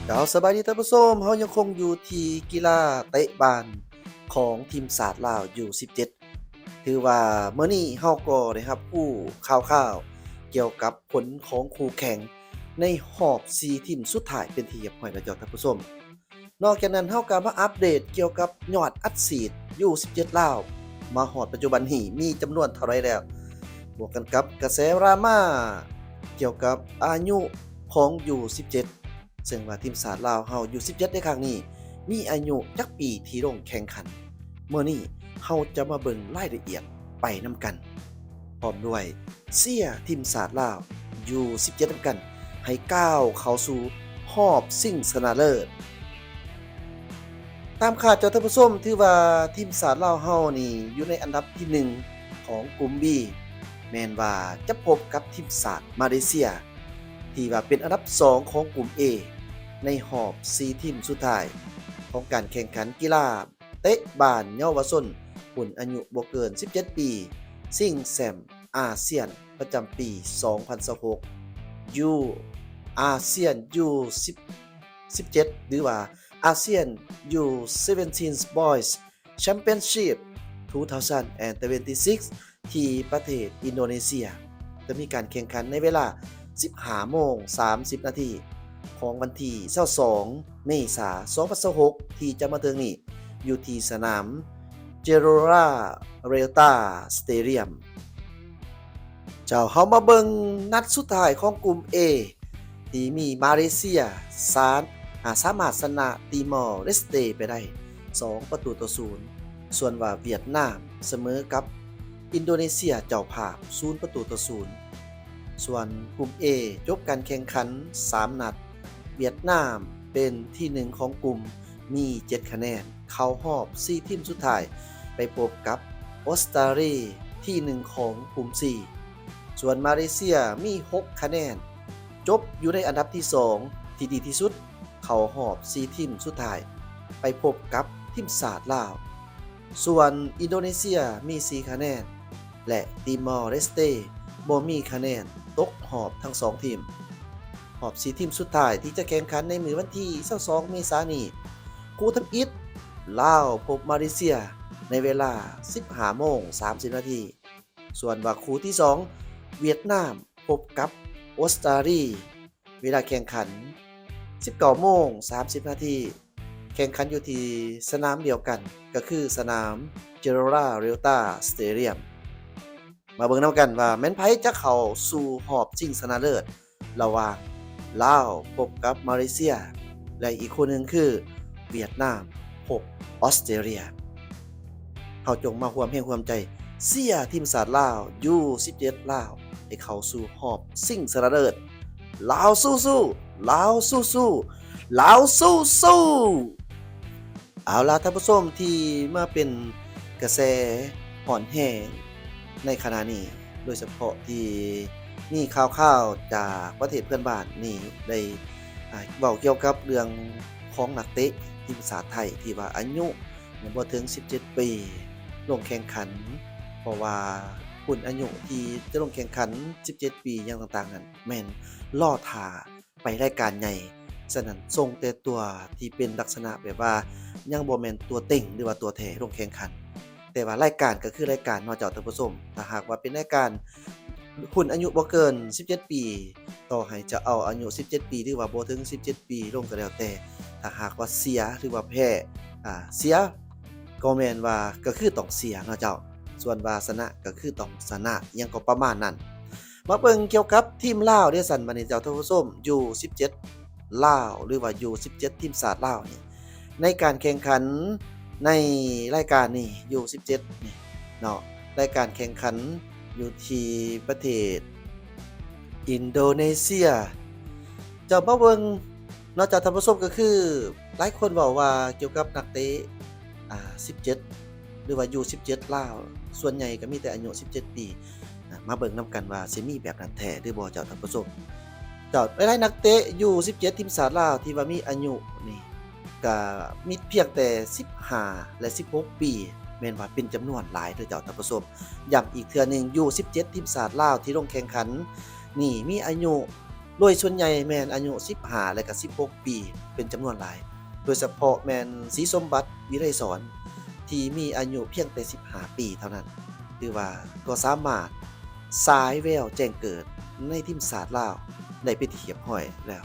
ເຈົ້າ ສະບາຍດີທ່ານຜູ້ຊົມ, ເຮົາຍັງຄົງຢູ່ທີ່ກິລາເຕະບານຂອງທີມຊາດລາວ ຢູສິບເຈັດ. ຖືວ່າມື້ນີ້ເຮົາກໍໄດ້ຮັບຮູ້ຂ່າວໆກ່ຽວກັບຜົນຂອງຄູ່ແຂ່ງໃນຮອບສີ່ທີມສຸດທ້າຍເປັນທີ່ຮຽບຮ້ອຍແລ້ວເຈົ້າທ່ານຜູ້ຊົມ. ນອກຈາກນັ້ນເຮົາກໍມາອັບເດດກ່ຽວກັບຍອດອັດສີດ ຢູສິບເຈັດ ລາວ ມາຮອດປັດຈຸບັນນີ້ມີຈຳນວນເທົ່າໃດແລ້ວ, ບວກກັນກັບກະແສດຣາມາກ່ຽວກັບອາຍຸຂອງ ຢູສິບເຈັດ ເຊິ່ງວ່າທີມຊາດລາວເຮົາ ຢູສິບເຈັດ ໃນຄັ້ງນີ້ມີອາຍຸຈັກປີທີ່ລົງແຂ່ງຂັນ. ມື້ນີ້ເຮົາຈະມາເບິ່ງລາຍລະອຽດໄປນຳກັນ ພ້ອມດ້ວຍເຊຍທີມຊາດລາວ ຢູສິບເຈັດ ນຳກັນ ໃຫ້ກ້າວເຂົ້າສູ່ຮອບຊິງຊະນະເລີດ. ຕາມຄາດເຈົ້າທ່ານຜູ້ຊົມ, ຖືວ່າທີມຊາດລາວເຮົານີ້ຢູ່ໃນອັນດັບທີໜຶ່ງຂອງກຸ່ມ B ແມ່ນວ່າຈະພົບກັບທີມຊາດມາເລເຊຍ ທີ່ວ່າເປັນອັນດັບສອງຂອງກຸ່ມ A ໃນຮອບສີ່ທີມສຸດທ້າຍຂອງການແຂ່ງຂັນກິລາເຕະບານເຍົາວະຊົນ ຮຸ່ນອາຍຸບໍ່ເກີນສິບເຈັດປີ ຊິງແຊ້ມອາຊຽນປະຈຳປີສອງພັນຊາວຫົກ ຢູອາຊຽນ ຢູສິບ ສິບເຈັດ ຫຼືວ່າ ASEAN U Seventeen Boys Championship two thousand twenty-six ທີ່ປະເທດອິນໂດເນເຊຍ. ຈະມີການແຂ່ງຂັນໃນເວລາສິບຫ້າໂມງສາມສິບນາທີຂອງວັນທີຊາວສອງເມສາສອງພັນຊາວຫົກ ທີ່ຈະມາເຖິງນີ້ ຢູ່ທີ່ສະໜາມ Gelora Delta Stadium. ເຈົ້າ ເຮົາມາເບິ່ງນັດສຸດທ້າຍຂອງກຸ່ມ A ທີ່ມີມາເລເຊຍ ສາ ອາ ສາມາດຊະນະຕີມໍເລສເຕໄປໄດ້ສອງປະຕູຕໍ່ສູນ ສ່ວນວ່າຫວຽດນາມສະເໝີກັບອິນໂດເນເຊຍເຈົ້າພາບສູນປະຕູຕໍ່ສູນ. ສ່ວນກຸ່ມ A ຈົບການແຂ່ງຂັນສາມນັດ ຫວຽດນາມເປັນທີໜຶ່ງຂອງກຸ່ມ ມີເຈັດຄະແນນ ເຂົ້າຮອບສີ່ທີມສຸດທ້າຍ ໄປພົບກັບອົດສະຕາລີ ທີໜຶ່ງຂອງກຸ່ມ C. ສ່ວນມາເລເຊຍມີຫົກຄະແນນ ຈົບຢູ່ໃນອັນດັບທີສອງ ທີ່ດີທີ່ສຸດ ເຂົ້າຮອບສີ່ທີມສຸດທ້າຍ ໄປພົບກັບທີມຊາດລາວ. ສ່ວນອິນໂດເນເຊຍມີສີ່ຄະແນນ ແລະ ຕີມໍເລສເຕບໍ່ມີຄະແນນ ຕົກຮອບທັງສອງທີມ. ຮອບສີ່ທີມສຸດທ້າຍທີ່ຈະແຂ່ງຂັນໃນມື້ວັນທີຊາວສອງເມສານີ້ ຄູ່ທຳອິດ ລາວພົບມາເລເຊຍໃນເວລາສິບຫ້າໂມງສາມສິບນາທີ. ສ່ວນວ່າຄູ່ທີສອງ ຫວຽດນາມພົບກັບອົດສະຕາລີ ເວລາແຂ່ງຂັນສິບເກົ້າໂມງສາມສິບນາທີ ແຂ່ງຂັນຢູ່ທີ່ສະໜາມດຽວກັນ ກໍຄືສະໜາມ Gelora Delta Stadium. ມາເບິ່ງນຳກັນວ່າແມ່ນໃຜຈະເຂົ້າສູ່ຮອບຊິງຊະນະເລີດ ລະຫວ່າງລາວພົບກັບມາເລເຊຍ ແລະ ອີກຄູ່ໜຶ່ງຄືຫວຽດນາມພົບອົດສະຕາລີ. ເຮົາຈົ່ງມາຮ່ວມແຮງຮ່ວມໃຈເຊຍທີມຊາດລາວ ຢູສິບເຈັດ ລາວ ໃຫ້ເຂົ້າສູ່ຮອບຊິງຊະນະເລີດ. ລາວສູ້ໆ! ລາວສູ້ໆ! ລາວສູ້ໆ! ເອົາລະ ທ່ານຜູ້ຊົມທີ່ມາເປັນກະແສຮ້ອນແຮງໃນຂະນະນີ້ ໂດຍສະເພາະທີ່ມີຂ່າວໆຈາກປະເທດເພື່ອນບ້ານນີ້ໄດ້ ອາ ເວົ້າກ່ຽວກັບເລື່ອງຂອງນັກເຕະທີມຊາດໄທທີ່ວ່າອາຍຸຍັງບໍ່ເຖິງສິບເຈັດປີລົງແຂ່ງຂັນ, ເພາະວ່າຮຸ່ນອາຍຸທີ່ຈະລົງແຂ່ງຂັນສິບເຈັດປີຫຍັງຕ່າງໆນັ້ນ ແມ່ນລໍຖ້າ ໄປລາຍການໃຫຍ່, ສະນັ້ນສົ່ງແຕ່ຕົວທີ່ເປັນລັກສະນະແບບວ່າຍັງບໍ່ແມ່ນຕົວເຕັງ ຫຼືວ່າຕົວແທ້ລົງແຂ່ງຂັນ. ແຕ່ວ່າລາຍການກໍຄືລາຍການເນາະເຈົ້າທ່ານຜູ້ຊົມ, ຖ້າຫາກວ່າເປັນລາຍການຮຸ່ນອາຍຸບໍ່ເກີນສິບເຈັດປີ, ຕໍ່ໃຫ້ຈະເອົາອາຍຸສິບເຈັດປີ ຫຼືວ່າບໍ່ເຖິງສິບເຈັດປີລົງກໍແລ້ວແຕ່, ຖ້າຫາກວ່າເສຍ ຫຼືວ່າແພ້, ອາ, ເສຍກໍແມ່ນວ່າກໍຄືຕ້ອງເສຍເນາະເຈົ້າ, ສ່ວນວ່າຊະນະກໍຄືຕ້ອງຊະນະ ອີ່ຫຍັງກໍປະມານນັ້ນ. ມາເບິ່ງກ່ຽວກັບທີມລາວເດ້ຊັ້ນ ບາດນີ້ເຈົ້າທ່ານຜູ້ຊົມ, ຢູສິບເຈັດ ລາວ ຫຼືວ່າ ຢູສິບເຈັດ ທີມຊາດລາວນີ້ ໃນການແຂ່ງຂັນໃນລາຍການນີ້ ຢູສິບເຈັດ ນີ້ເນາະ, ລາຍການແຂ່ງຂັນຢູ່ທີ່ປະເທດອິນໂດເນເຊຍ. ເຈົ້າມາເບິ່ງເນາະ ເຈົ້າທ່ານຜູ້ຊົມ, ກໍຄືຫຼາຍຄົນເວົ້າວ່າກ່ຽວກັບນັກເຕະ ອາ ສິບເຈັດ ຫຼືວ່າ ຢູສິບເຈັດ ລາວ ສ່ວນໃຫຍ່ກໍມີແຕ່ອາຍຸສິບເຈັດປີ. ອາ ມາເບິ່ງນຳກັນວ່າຊິມີແບບນັ້ນແທ້ຫຼືບໍ່ ເຈົ້າທ່ານຜູ້ຊົມ. ເຈົ້າ ຫຼາຍໆນັກເຕະ ຢູສິບເຈັດ ທີມຊາດລາວທີ່ວ່າມີອາຍຸນີ້ ກະມີພຽງແຕ່ສິບຫ້າ ແລະ ສິບຫົກປີ ແມ່ນວ່າເປັນຈຳນວນຫຼາຍເດີ້ ເຈົ້າທ່ານຜູ້ຊົມ. ຢ້ຳອີກເທື່ອໜຶ່ງ, ຢູສິບເຈັດ ທີມຊາດລາວທີ່ລົງແຂ່ງຂັນນີ້ ມີອາຍຸ ໂດຍສ່ວນໃຫຍ່ແມ່ນອາຍຸສິບຫ້າ ແລະກະສິບຫົກປີເປັນຈຳນວນຫຼາຍ, ໂດຍສະເພາະແມ່ນສີສົມບັດ ວິໄລສອນ ທີ່ມີອາຍຸພຽງແຕ່ສິບຫ້າປີເທົ່ານັ້ນ, ຖືວ່າກໍສາມາດສາຍແວວແຈ້ງເກີດໃນທີມຊາດລາວໄດ້ເປັນທີ່ຮຽບຮ້ອຍແລ້ວ.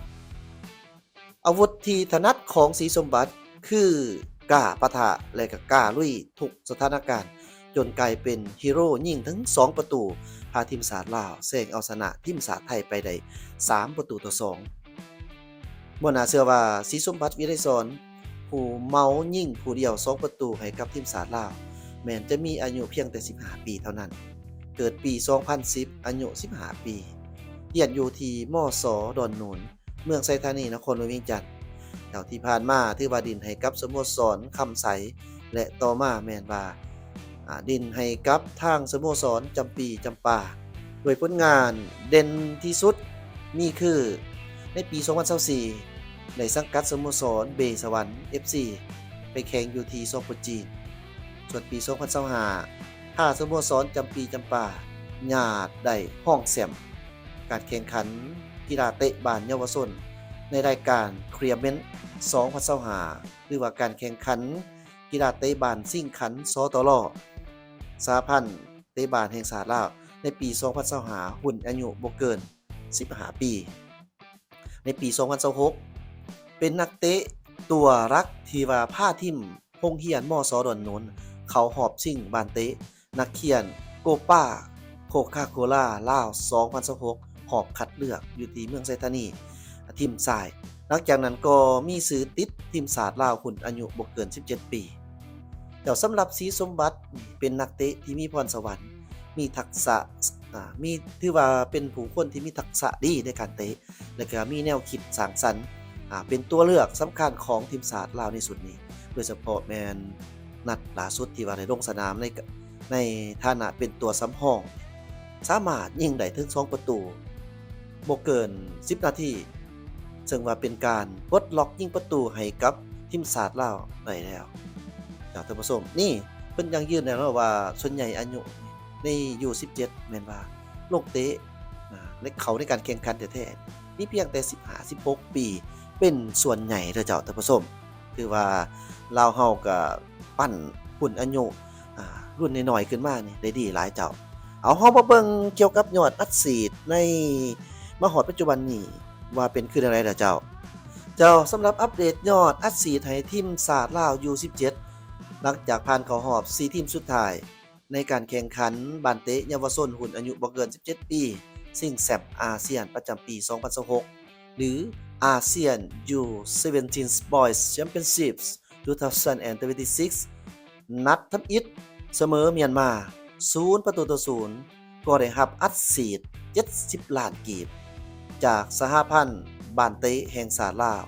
ອາວຸດທີ່ຖະໜັດຂອງສີສົມບັດຄືກ້າປະທະ ແລະກະກ້າລຸຍທຸກສະຖານະການ, ຈົນກາຍເປັນຮີໂຣຍິງເຖິງສອງປະຕູ ພາທີມຊາດລາວແຊງເອົາຊະນະທີມຊາດໄທໄປໄດ້ສາມປະຕູຕໍ່ສອງ. ບໍ່ໜ້າເຊື່ອວ່າສີສົມບັດ ວິໄລສອນ ຜູ້ເໝົາຍິງຜູ້ດຽວສອງປະຕູໃຫ້ກັບທີມຊາດລາວ ແມ່ນຈະມີອາຍຸພຽງແຕ່ສິບຫ້າປີເທົ່ານັ້ນ, ເກີດປີສອງພັນສິບ ອາຍຸສິບຫ້າປີ, ຮຽນຢູ່ທີ່ ມສ ດອນໂນນ ເມືອງໄຊທານີ ນະຄອນຫຼວງວຽງຈັນ. ແລ້ວທີ່ຜ່ານມາຖືວ່າຫຼິ້ນໃຫ້ກັບສະໂມສອນຄຳໄຊ ແລະຕໍ່ມາແມ່ນວ່າ ອາ ຫຼິ້ນໃຫ້ກັບທາງສະໂມສອນຈຳປີຈຳປາ, ໂດຍຜົນງານເດັ່ນທີ່ສຸດມີຄື ໃນປີສອງພັນຊາວສີ່ ໄດ້ສັງກັດສະໂມສອນເບສະຫວັນ ເອັຟຊີ ໄປແຂ່ງຢູ່ທີ່ ສປ ຈີນ. ສ່ວນປີສອງພັນຊາວຫ້າ ພາສະໂມສອນຈຳປີຈຳປາຍາດໄດ້ຮອງແຊ້ມການແຂ່ງຂັນກິລາເຕະບານເຍົາວະຊົນ ໃນລາຍການ Clearment ສອງພັນຊາວຫ້າ ຫຼືວ່າການແຂ່ງຂັນກິລາເຕະບານຊິງຂັນ ສຕລ ສະຫະພັນເຕະບານແຫ່ງຊາດລາວ ໃນປີສອງພັນຊາວຫ້າ ຮຸ່ນອາຍຸບໍ່ເກີນສິບຫ້າປີ. ໃນປີສອງພັນຊາວຫົກ ເປັນນັກເຕະຕົວຫຼັກທີ່ວ່າພາທີມໂຮງຮຽນ ມສ ດອນໂນນ ເຂົ້າຮອບຊິງບານເຕະ ນັກຂຽນໂກປາໂຄຄາໂຄລາລາວ ສອງພັນຊາວຫົກ ຮອບຄັດເລືອກຢູ່ທີ່ເມືອງໄຊທານີ ທີມຊາຍ. ຫຼັງຈາກນັ້ນກໍມີຊື່ຕິດທີມຊາດລາວຮຸ່ນອາຍຸບໍ່ເກີນສິບເຈັດປີ. ແລ້ວສຳລັບ ສີສົມບັດ ເປັນນັກເຕະທີ່ມີພອນສະຫວັນ, ມີທັກສະ, ອາ, ມີ, ຖືວ່າເປັນຜູ້ຄົນທີ່ມີທັກສະດີໃນການເຕະ ແລະກະມີແນວຄິດສ້າງສັນ, ອາ, ເປັນຕົວເລືອກສຳຄັນຂອງທີມຊາດລາວໃນຊຸດນີ້, ໂດຍສະເພາະແມ່ນນັດລ່າສຸດທີ່ວ່າໄດ້ລົງສະໜາມໃນ, ໃນຖານະເປັນຕົວສຳຮອງ, ສາມາດຍິງໄດ້ເຖິງສອງປະຕູ ບໍ່ເກີນສິບນາທີ, ເຊິ່ງວ່າເປັນການປົດລັອກຍິງປະຕູໃຫ້ກັບທີມຊາດລາວໄດ້ແລ້ວ. ເຈົ້າ ທ່ານຜູ້ຊົມ, ນີ້ເພິ່ນຍັງຢືນແນ່ນອນວ່າ ສ່ວນໃຫຍ່ອາຍຸ ໃນ ຢູສິບເຈັດ ແມ່ນວ່າລົງເຕະ ອາ ແລະ ເຂົ້າໃນການແຂ່ງຂັນແທ້ໆ ມີພຽງແຕ່ສິບຫ້າ ສິບຫົກປີ ເປັນສ່ວນໃຫຍ່ເດີ້ເຈົ້າ ທ່ານຜູ້ຊົມ. ຖືວ່າລາວເຮົາກະປັ້ນຮຸ່ນອາຍຸ ອາ ລຸ້ນນ້ອຍໆຂຶ້ນມານີ້ໄດ້ດີຫຼາຍເຈົ້າ. ເອົາ ເຮົາມາເບິ່ງກ່ຽວກັບຍອດອັດສີດໃນ ມາຮອດປັດຈຸບັນນີ້ວ່າເປັນຄືແນວໃດລະເຈົ້າ. ເຈົ້າ, ສຳລັບອັບເດດຍອດອັດສີດໃຫ້ທີມຊາດລາວ ຢູສິບເຈັດ ຫຼັງຈາກຜ່ານເຂົ້າຮອບສີ່ທີມສຸດທ້າຍ ໃນການແຂ່ງຂັນບານເຕະເຍົາວະຊົນຮຸ່ນອາຍຸບໍ່ເກີນສິບເຈັດປີ ຊິງແຊັມອາຊຽນປະຈຳປີສອງພັນຊາວຫົກ ຫຼື ASEAN U Seventeen Boys Championships two thousand twenty-six ນັດທຳອິດສະເໝີມຽນມາສູນປະຕູຕໍ່ສູນ ກໍໄດ້ຮັບອັດສີດເຈັດສິບລ້ານກີບ ຈາກສະຫະພັນບານເຕະແຫ່ງຊາດລາວ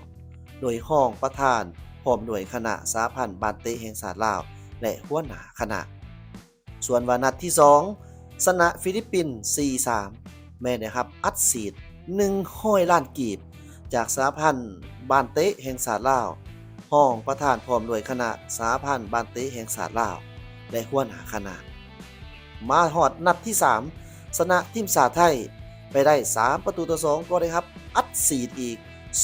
ໂດຍຮອງປະທານ ພ້ອມດ້ວຍຄະນະສະຫະພັນບານເຕະແຫ່ງຊາດລາວ ແລະ ຫົວໜ້າຄະນະ. ສ່ວນວ່ານັດທີສອງ ຊະນະຟີລິບປິນສີ່ສາມ ແມ່ນໄດ້ຮັບອັດສີດໜຶ່ງຮ້ອຍລ້ານກີບ ຈາກສະຫະພັນບານເຕະແຫ່ງຊາດລາວ, ຮອງປະທານພ້ອມດ້ວຍຄະນະສະຫະພັນບານເຕະແຫ່ງຊາດລາວ ແລະ ຫົວໜ້າຄະນະ. ມາຮອດນັດທີສາມ ຊະນະທີມຊາດໄທໄປໄດ້ສາມປະຕູຕໍ່ສອງ ກໍໄດ້ຮັບອັດສີດອີກ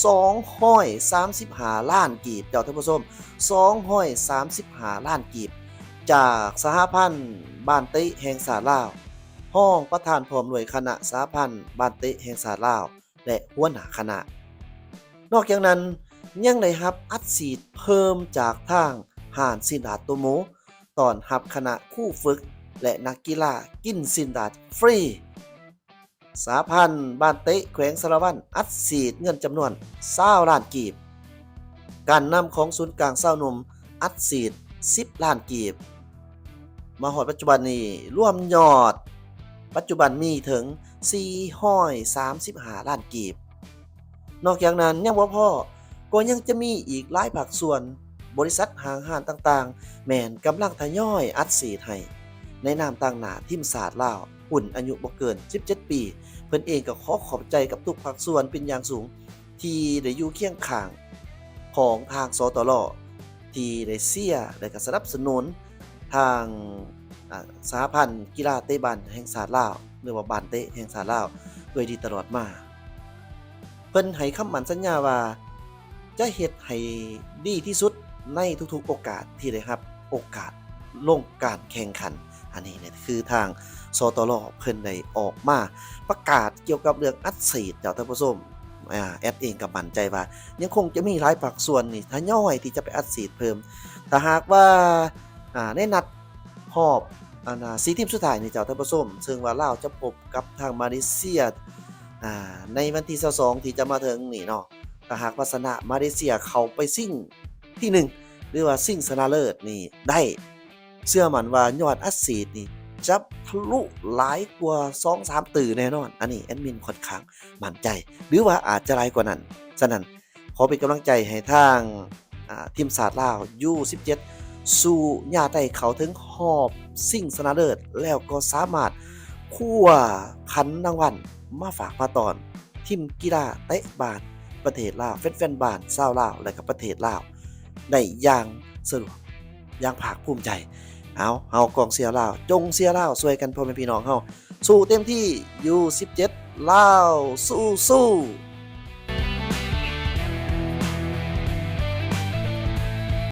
ສອງຮ້ອຍສາມສິບຫ້າລ້ານກີບ ເຈົ້າທ່ານຜູ້ຊົມ, ສອງຮ້ອຍສາມສິບຫ້າລ້ານກີບ ຈາກສະຫະພັນບານເຕະແຫ່ງຊາດລາວ, ຮອງປະທານພ້ອມດ້ວຍຄະນະສະຫະພັນບານເຕະແຫ່ງຊາດລາວ ແລະ ຫົວໜ້າຄະນະ. ນອກຈາກນັ້ນ ຍັງໄດ້ຮັບອັດສີດເພີ່ມຈາກທາງຮ້ານຊີ້ນດາດໂຕໂມ ຕ້ອນຮັບຄະນະຄູຝຶກ ແລະ ນັກກິລາກິນຊີ້ນດາດຟຣີ. ສະຫະພັນບານເຕະແຂວງສາລະວັນອັດສີດເງິນຈຳນວນຊາວລ້ານກີບ. ການນຳຂອງສູນກາງຊາວໜຸ່ມອັດສີດສິບລ້ານກີບ. ມາຮອດປັດຈຸບັນນີ້ ລວມຍອດປັດຈຸບັນມີເຖິງສີ່ຮ້ອຍສາມສິບຫ້າລ້ານກີບ. ນອກຈາກນັ້ນຍັງບໍ່ພໍ, ກໍຍັງຈະມີອີກຫຼາຍພາກສ່ວນ, ບໍລິສັດ, ຫ້າງຮ້ານຕ່າງໆ ແມ່ນກຳລັງທະຍອຍອັດສີດໃຫ້ ໃນນາມຕາງໜ້າທີມຊາດລາວ ຮຸ່ນອາຍຸບໍ່ເກີນສິບເຈັດປີ. ເພິ່ນເອງກໍຂໍຂອບໃຈກັບທຸກພາກສ່ວນເປັນຢ່າງສູງ ທີ່ໄດ້ຢູ່ຄຽງຂ້າງຂອງທາງ ສຕລ ທີ່ໄດ້ເຊຍ ແລະ ກະສະໜັບສະໜູນທາງ ອາ ສະຫະພັນກິລາເຕະບານແຫ່ງຊາດລາວ ຫຼືວ່າບານເຕະແຫ່ງຊາດລາວ ໂດຍດີຕະຫຼອດມາ. ເພິ່ນໃຫ້ຄຳໝັ້ນສັນຍາວ່າ ຈະເຮັດໃຫ້ດີທີ່ສຸດໃນທຸກໆໂອກາດທີ່ໄດ້ຮັບໂອກາດລົງການແຂ່ງຂັນ. ອັນນີ້ນີ້ຄືທາງ ສຕລ ເພິ່ນໄດ້ອອກມາປະກາດກ່ຽວກັບເລື່ອງອັດສີດ ເຈົ້າທ່ານຜູ້ຊົມ. ອາ ແອດເອງກໍໝັ້ນໃຈວ່າ ຍັງຄົງຈະມີຫຼາຍພາກສ່ວນນີ້ທະຍອຍທີ່ຈະໄປອັດສີດເພີ່ມ. ຖ້າຫາກວ່າ ອາ ໃນນັດຮອບ ອັນ ອາ ສີ່ທີມສຸດທ້າຍນີ້ ເຈົ້າທ່ານຜູ້ຊົມ, ເຊິ່ງວ່າລາວຈະພົບກັບທາງມາເລເຊຍ ອາ ໃນວັນທີຊາວສອງທີ່ຈະມາເຖິງນີ້ເນາະ, ຖ້າຫາກວ່າຊະນະມາເລເຊຍເຂົ້າໄປຊິງທີໜຶ່ງ ຫຼືວ່າຊິງຊະນະເລີດນີ້ໄດ້, ເຊື່ອໝັ້ນວ່າຍອດອັດສີດນີ້ຈະທະລຸຫຼາຍກວ່າສອງສາມຕື້ແນ່ນອນ. ອັນນີ້ແອດມິນຂ້ອນຂ້າງໝັ້ນໃຈ ຫຼືວ່າອາດຈະຫຼາຍກວ່ານັ້ນ. ສະນັ້ນ ຂໍເປັນກຳລັງໃຈໃຫ້ທາງ ອາ ທີມຊາດລາວ ຢູສິບເຈັດ ສູ້ຫຍ້າໄຕ້ເຂົ້າເຖິງຮອບຊິງຊະນະເລີດ ແລ້ວກໍສາມາດຄວ້າຂັນລາງວັນມາຝາກມາຕ້ອນທີມກິລາເຕະບານປະເທດລາວ, ແຟນໆບານຊາວລາວ ແລະກໍປະເທດລາວໄດ້ຢ່າງສະດວກ ຢ່າງພາກພູມໃຈ. ເອົາ ເຮົາກອງເຊຍລາວ ຈົ່ງເຊຍລາວຊ່ວຍກັນ ພໍ່ແມ່ພີ່ນ້ອງເຮົາ ສູ້ເຕັມທີ່. ຢູສິບເຈັດ ລາວ ສູ້ໆ.